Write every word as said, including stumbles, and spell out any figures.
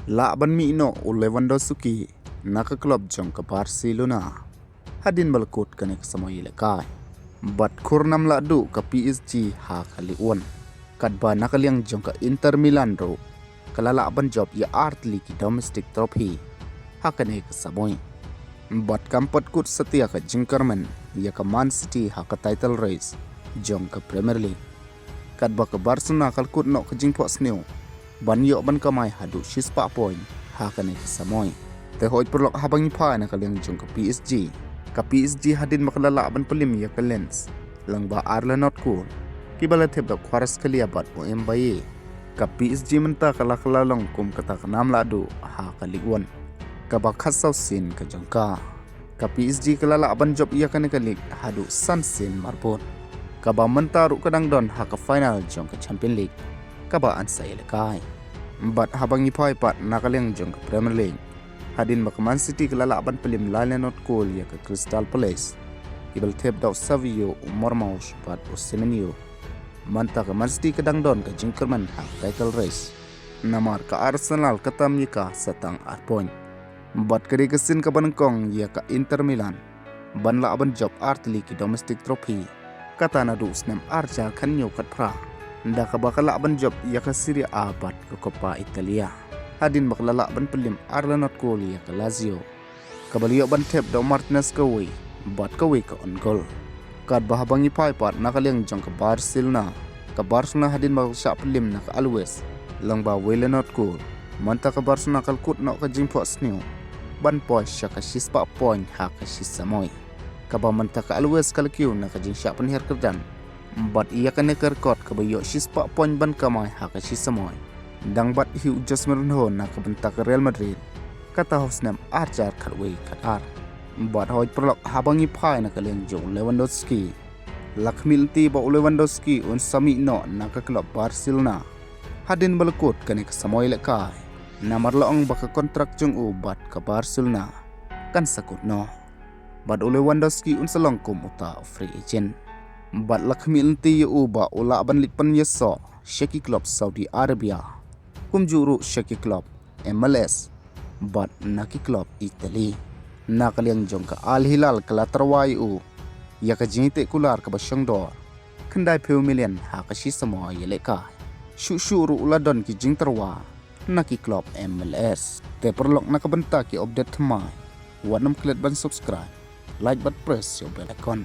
Lah ban mih noh u Lewandowski na ka klub jong ka Barcelona hadien ba la kut kane ka samoi ïalehkai. Bad khur nam lah duh ka P S G ha ka Ligue one, katba na ka liang jong ka Inter Milan ruh ka la lah ban jop ïa artylli ki domestic trophy ha kane ka samoi. Bad kam pat kut satia ka jingkyrmen ïa ka Man City ha ka title race jong ka Premier League, katba ka Barcelona ka la kut noh ka jingphohsniew ban ïoh ban kamai haduh shispah point ha kane ka samoi. Te hoi paralok, haba ngi phai na ka liang jong ka P S G, ka P S G hadien ba ka la lah ban pynliem ïa ka Lens lyngba ar la not kol, kiba la thep da u Kvaratskhelia bad u Mbaye, ka P S G mynta ka la ka la long kum kata ka nam lah duh ha ka Ligue one, kaba khatsaw sien ka jong ka. Ka P S G ka la lah ban jop ïa kane ka league haduh san sien marbud, kaba mynta ruh ka dang don ha ka final jong ka Champions League kaba yn sa ïalehkai. Bad haba ngi phai pat na ka liang jong ka Premier League, hadien ba ka Man City ka la lah ban pynliem lai la not kol ïa ka Crystal Palace, kiba la thep da u Savio, u Mermoz bad u Semenyo, mynta ka Man City ka dang don ka jingkyrmen ha ka title race, namar ka Arsenal ka tam ïa ka sa tang ar point. Bad ka dei ka sien kaba nyngkong ïa ka Inter Milan ban lah ban jop artylli ki domestic trophy, kata naduh u snem ar hajar khathynñiew khatphra, da kaba ka lah ban jop ïa ka Serie A bad ka Coppa Italia, hadien ba ka la lah ban pynliem ar la not kol ïa ka Lazio, kaba la ïoh ban thep da u Martinez kawei bad kawei ka own goal. Katba haba ngi phai pat na ka liang jong ka Barcelona, ka Barcelona hadien ba ka shah pynliem na ka Alaves lyngba wei la not kol, mynta ka Barcelona ka la kut noh ka jingphohsniew ban poi sha ka shispah point ha ka shi samoi, kaba mynta ka Alaves ka la kiew na ka jingshah pynhiar kyrdan bad ïa kane ka record kaba ïoh shispah point ban kamai ha ka shi samoi, dang bat hi u Jose Mourinho na ka bynta ka Real Madrid, kata ha u snem ar hajar khatwei khatar. Bad hoi paralok, haba ngi phai na ka liang jong u Lewandowski, la khmih lynti ba u Lewandowski un sa mih noh na ka klub Barcelona hadien ba la kut kane ka samoi ïalehkai, namar la ong ba ka kontrak jong u bad ka Barcelona kan sa kut noh. Bad u Lewandowski un sa long kum uta u free agent. Bad la khmih lynti ïa u ba u lah ban leit pynïasoh sha ki klub Saudi Arabia, kumjuh ruh sha ki klub M L S bad na ki klub Italy. Na ka liang jong ka Al Hilal ka la tyrwa ïa u ïa ka jingïateh kular kaba shongdor khyndai phew million ha ka shi samoi ïalehkai. Shuh shuh ruh u la don ki jingtyrwa na ki klub M L S. Te paralok, na ka bynta ki update thymmai, wat nym klet ban subscribe, like bad press ïa u bell icon.